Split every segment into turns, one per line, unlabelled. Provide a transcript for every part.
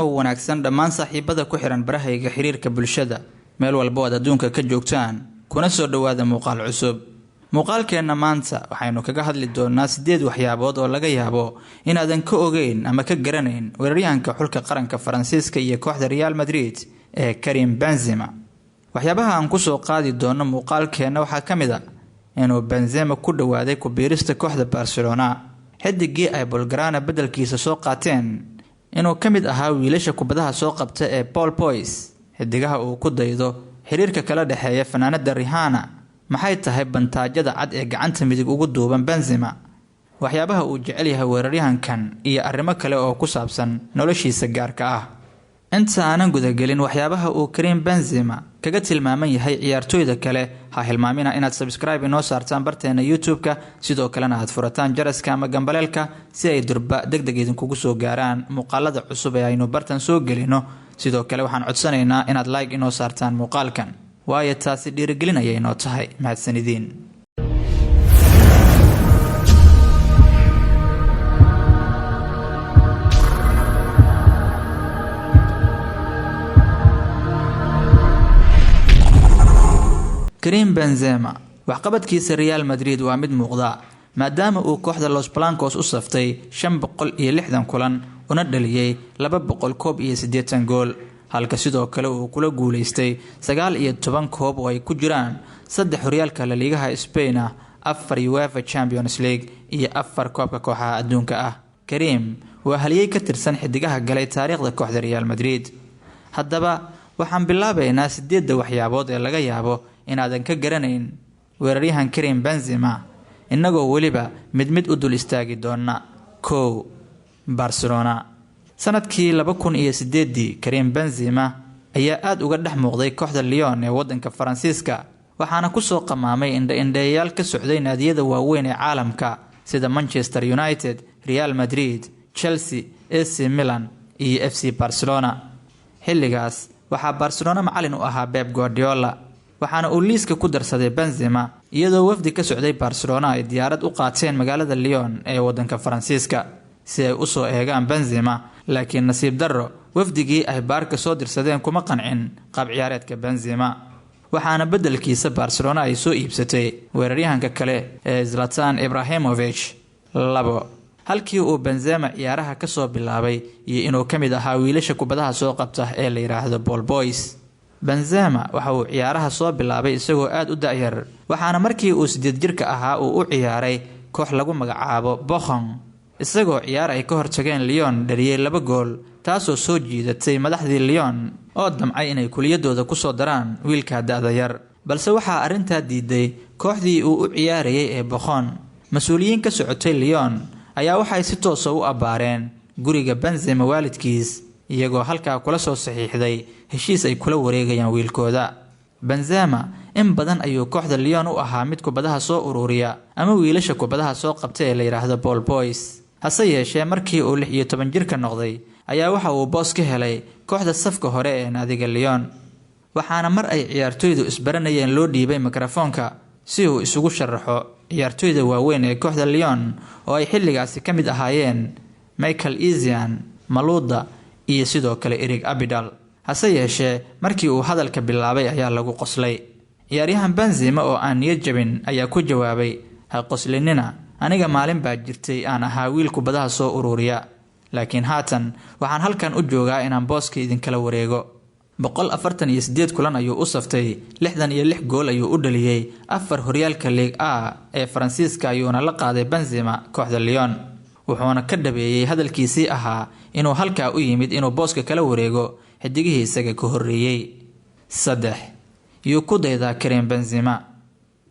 oo wanaagsan dhammaan saaxiibada ku xihan barahayga xiriirka bulshada meel walba oad adduunka ka joogtaan, kuna soo dhowaada muuqaal cusub. Muuqaalkeenna maanta waxaynu kaga hadli doonaa 8 waxyaabood oo laga yaabo inaadan ka ogeyn ama ka garanayn weeraryahanka xulka qaranka Faransiiska iyo kooxda Real Madrid ee Karim Benzema. Waxyaabaha aan kusoo qaadi doono muuqaalkeenna waxaa ka mid ah inuu Benzema ku dhawaaday ku biirista kooxda Barcelona, xidigii ay Bulgarana beddelkiisa soo qaateen, inuu ka mid ahaa wiilasha kubadaha soo qabta ee Paul Boys, xidigaha uu ku daydo xiriirka kala dhexeeya fanaanada Rihanna, maxay tahay bantaajada cad ee gacanta midig ugu duuban Benzema, waxyaabaha uu jecel yahay weeraryahankan iyo arrimo kale oo ku saabsan noloshiisa gaarka ah. Inta aanan gudagelin waxyaabaha uu Karim Benzema kaga tilmaaman yahay ciyaartoyda kale, ha hilmaamina inaad subscribe inoo saartaan barteena YouTube-ka, sidoo kalena aad furataan jaraska ama gambaleelka si ay durba degdeg idinkugu soo gaaraan muuqaalada cusub ee aynu bartan soo gelino. Sidoo kale waxaan codsanaynaa inaad like inoo saartaan muuqaalkan, waayo taasi dhiirigelin ayay inoo tahay. Mahadsanidin. Karim Benzema waxqabadkiisa Real Madrid waa mid muuqda, maadaama uu kooxda Los Blancos u saftay 560 kulan una dhaliyay 281 gool, halka sidoo kale uu kula guuleystay 19 koob oo ay ku jiraan 3 horyaalka La Ligaha Spain ah, 4 UEFA Champions League iyo 4 koobka kooxaha adduunka ah. Karim waa haliyey ka tirsan xidigaha galay taariikhda kooxda Real Madrid. Haddaba waxaan bilaabaynaa 8 waxyaabood ee laga yaabo inaadan ka garanayn weeraryahan Karim Benzema, innagoo weliba mid mid u dul istaagi doona. 1. Barcelona. Sanadkii 2008 Karim Benzema ayaa aad uga dhex muuqday kooxda Lyon ee wadanka Faransiiska, waxaana ku soo qamaamay indha-indheeyaal ka socday naadiyada waaweyn ee caalamka sida Manchester United, Real Madrid, Chelsea, AC Milan iyo FC Barcelona. Xilligaas waxaa Barcelona macallin u ahaa Pep Guardiola, waxaana uu liiska ku darsaday Benzema, iyadoo wafdi ka socday Barcelona ay diyaarad u qaateen magaalada Lyon ee wadanka Faransiiska si ay u soo eegaan Benzema. Laakiin nasiib darro, wafdigii ay Barca soo dirsadeen kuma qancin qaab ciyaareedka Benzema, waxaana beddelkiisa Barcelona ay soo iibsatay weeraryahanka kale ee Zlatan Ibrahimovic. 2. Halkii uu Benzema ciyaaraha ka soo bilaabay iyo inuu ka mid ahaa wiilasha kubadaha soo qabta ee la yiraahdo Ball Boys. Benzema waxa uu ciyaaraha soo bilaabay isagoo aad u da'yar, waxaana markii uu 8 jirka ahaa uu u ciyaaray koox lagu magacaabo Bochum, isagoo ciyaar ay ka hortageen Lyon dhaliyay 2 gool, taasoo soo jiidatay madaxdii Lyon oo damcay inay kuliyadooda ku soo daraan wiilka da'da yar. Balse waxaa arrintaa diiday kooxdii uu u ciyaarayay ee Bochum. Mas'uuliyiin ka socotay Lyon ayaa waxay si toos ah u abbaareen guriga Benzema waalidkiis, iyagoo halkaa kula soo saxiixday heshiis ay kula wareegayaan wiilkooda. Benzema in badan ayuu kooxda Lyon u ahaa mid kubadaha soo ururiya ama wiilasha kubadaha soo qabta ee la yiraahdo Ball Boys. Hase yeeshee markii uu 16 jirka noqday ayaa waxa uu boos ka helay kooxda safka hore ee naadiga Lyon, waxaana mar ay ciyaartoydu isbaranayeen loo dhiibay mikrofoonka si uu isugu sharaxo ciyaartoyda waaweyn ee kooxda Lyon oo ay xilligaasi ka mid ahaayeen Michael Essien, Malouda iyo sidoo kale Eric Abidal. Hase yeeshee markii uu hadalka bilaabay ayaa lagu qoslay. Ciyaaryahan Benzema oo aan niyad jabin ayaa ku jawaabay, ha qoslinina, aniga maalin baa jirtay aan ahaa wiil kubadaha soo ururiya, laakiin haatan waxaan halkan u joogaa inaan booska idinkala wareego. 148 kulan ayuu u saftay, 66 gool ayuu u dhaliyay, 4 horyaalka Ligue A ee Faransiiska ayuuna la qaaday Benzema kooxda Lyon. Wuxuuna ka dhabeeyay hadalkiisii ahaa inuu halkaa u yimid inuu booska kala wareego xidigihii isaga ka horreeyay. 3. Yuu ku daydaa Karim Benzema.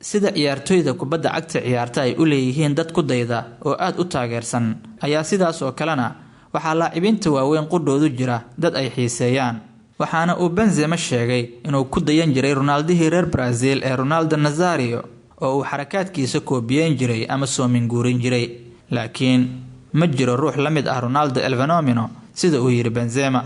Sida ciyaartoyda kubadda cagta ciyaarta ay u leeyihiin dad ku dayda oo aad u taageersan, ayaa sidaas oo kalena waxaa laacibiinta waaweyn qudhoodu jira dad ay xiiseeyaan. Waxaana uu Benzema sheegay inuu ku dayan jiray Ronaldihii reer Brazil ee Ronaldo Nazario oo uu xarakaadkiisa koobiyeyn jiray ama soo minguurin jiray, laakiin ma jiro ruux la mid ah Ronaldo El Fenomeno sida uu yiri Benzema.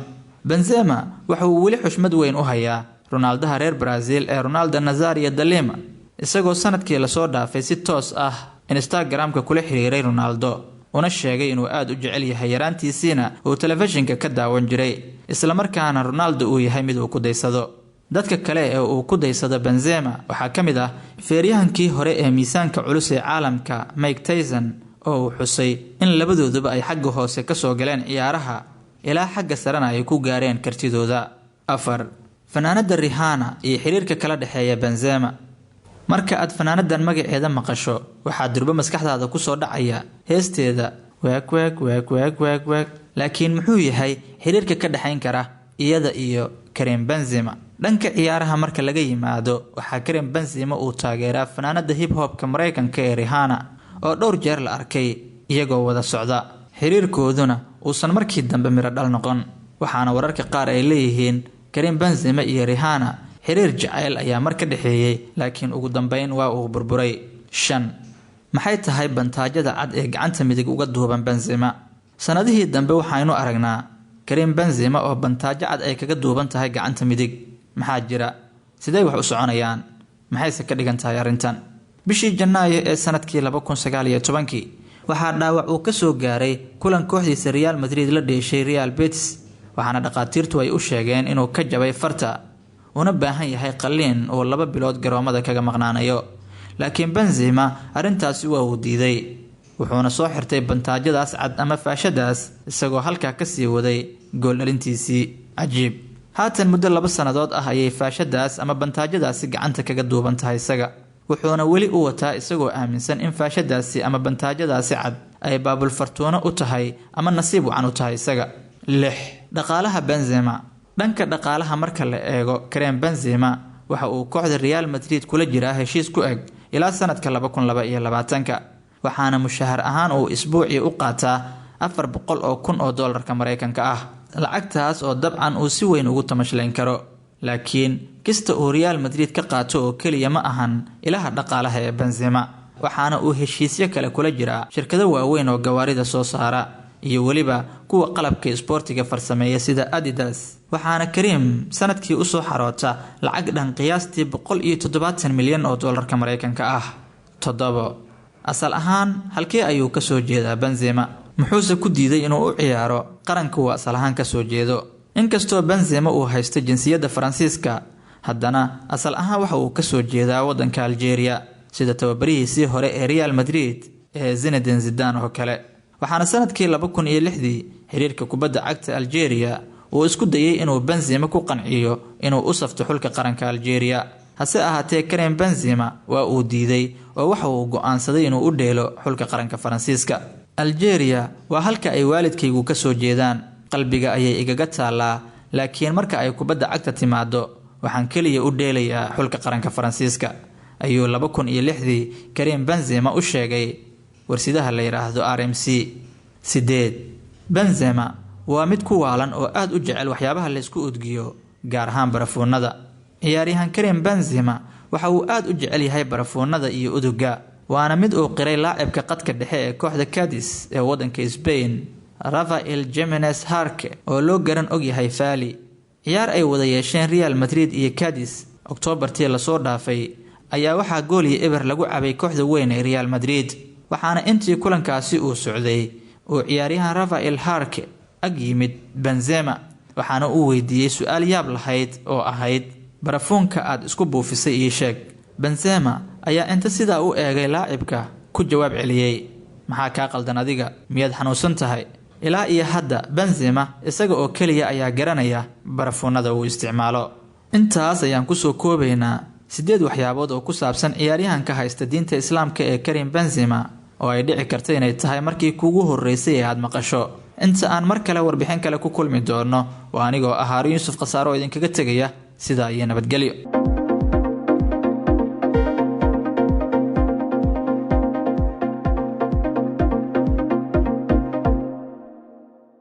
Benzema waxa uu weli xushmad weyn u hayaa Ronaldaha reer Brazil ee Ronaldo Nazario da Lima, isagoo sanadkii la soo dhaafay si toos ah Instagram-ka kula xiriiray Ronaldo una sheegay inuu aad u jecel yahay, yaraantiisiina uu telefishinka ka daawan jiray, islamarkaana Ronaldo uu yahay mid uu ku daysado. Dadka kale ee uu ku daysado Benzema waxaa ka mid ah feeryahankii hore ee miisaanka culus ee caalamka Mike Tyson, oo uu xusay in labadooduba ay xagga hoose kasoo galeen ciyaaraha ilaa xagga sarena ay ku gaareen kartidooda. 4. Fanaanada Rihanna iyo xiriirka kala dhexeeya Benzema. Marka aad fanaanadan magaceeda maqasho, waxaa durbo maskaxdaada kusoo dhacaya heesteeda weeg weeg weeg weeg weeg weeg. Laakiin muxuu yahay xiriirka ka dhexayn kara iyada iyo Karim Benzema? Dhanka ciyaaraha marka laga yimaado, waxaa Karim Benzema uu taageeraa fanaanada hip hopka Mareykanka ee Rihanna, oo dhowr jeer la arkay iyagoo wada socda, xiriirkooduna uusan markii dambe miro dhal noqon. Waxaana wararka qaar ay leeyihiin Karim Benzema iyo Rihanna xiriir jacayl ayaa mar ka dhexeeyey, laakiin ugu dambeyn waa uu burburay. 5. Maxay tahay bantaajada cad ee gacanta midig uga duuban Benzema? Sanadihii dambe waxaynu aragnaa Karim Benzema oo bantaajo cad ay kaga duuban tahay gacanta midig. Maxaa jira? Sidee wax u soconayaan? Maxayse ka dhigan tahay arrintan? Bishii Janaayo ee sanadkii 2019 waxaa dhaawac uu kasoo gaaray kulan kooxdiisa Real Madrid la dheeshay Real Betis, waxaana dhaqaatiirtu ay u sheegeen inuu ka jabay farta una baahan yahay qalliin uu 2 bilood garoomada kaga maqnaanayo. Laakiin Benzema arrintaasi waa uu diiday, wuxuuna soo xirtay bantaajadaas cad ama faashadaas, isagoo halkaa kasii waday gool dhalintiisii. Cajiib. Haatan muddo 2 sannadood ah ayay faashadaas ama bantaajadaasi gacanta kaga duuban tahay isaga, wuxuuna weli u wataa isagoo aaminsan in faashadaasi ama bantaajadaasi cad ay baabul fartuuno u tahay ama nasiib wacan u tahay isaga. 6. Dhaqaalaha Benzema. Dhanka dhaqaalaha marka la eego, Karim Benzema waxa uu kooxda Real Madrid kula jiraa heshiis ku eg ilaa sanadka 2022, waxaana mushahar ahaan uu isbuucii u qaataa 400,000 oo doolarka Mareykanka ah, lacagtaas oo dabcan uu si weyn ugu tamashlayn karo. Laakiin kista uu Real Madrid ka qaato oo keliya ma ahan ilaha dhaqaalaha ee Benzema, waxaana uu heshiisyo kale kula jiraa shirkado waaweyn oo gawaarida soo saara iyo weliba kuwa qalabka isboortiga farsameeya sida Adidas. Waxaana Karim sanadkii usoo xaroota lacag dhan qiyaastii 170 milyan oo doolarka Mareykanka ah. 7. Asal ahaan halkee ayuu kasoo jeedaa Benzema? Muxuuse ku diiday inuu u ciyaaro qaranka uu asal ahaan kasoo jeedo? Inkastoo Benzema uu haysto jinsiyadda Faransiiska, haddana asal ahaan waxa uu kasoo jeedaa wadanka Algeria, sida tababarihiisii hore ee Real Madrid ee Zinedine Zidane oo kale. Waxaana sanadkii 2006 xiriirka kubadda cagta Algeria uu isku dayay inuu Benzema ku qanciyo inuu u safto xulka qaranka Algeria. Hase ahaatee Karim Benzema waa uu diiday oo waxa uu go'aansaday inuu u dheelo xulka qaranka Faransiiska. Algeria waa halka ay waalidkaygu kasoo jeedaan, qalbiga ayay igaga taalaa, laakiin marka ay kubadda cagta timaado waxaan keliya u dheelayaa xulka qaranka Faransiiska, ayuu 2006 Karim Benzema u sheegay warsidaha la yiraahdo RMC. 8. Benzema waa mid ku waalan oo aad u jecel waxyaabaha la isku udgiyo, gaar ahaan barafuunada. Ciyaaryahan Karim Benzema waxa uu aad u jecel yahay barafuunada iyo uduga, waana mid uu qiray laacibka qadka dhexe ee kooxda Cadiz ee wadanka Spain, Rafael Jimenez Harke, oo loo garan og yahay Fali. Ciyaar ay wada yeesheen Real Madrid iyo Cadiz Oktoobartii lasoo dhaafay ayaa waxaa gool iyo eber lagu cabay kooxda weyn ee Real Madrid, waxaana intii kulankaasi uu socday uu ciyaaryahan Rafael Harke ag yimid Benzema, waxaana uu weydiiyey su-aal yaab lahayd oo ahayd: barafuunka aad isku buufisay ii sheeg. Benzema ayaa inta sidaa u eegay laacibka ku jawaab celiyey: maxaa kaa qaldan adiga? Miyaad xanuunsan tahay? Ilaa iyo hadda Benzema isaga oo keliya ayaa garanaya barafuunada uu isticmaalo. Intaas ayaan kusoo koobaynaa 8 waxyaabood oo ku saabsan ciyaaryahanka haysta diinta Islaamka ee Karim Benzema, oo ay dhici karta inay tahay markii kuugu horreysay ee aad maqasho. Inta aan mar kale warbixin kale ku kulmi doono, waa anigoo ah Haarun Yuusuf Khasaaro oo idinkaga tegaya sidaa iyo nabadgelyo.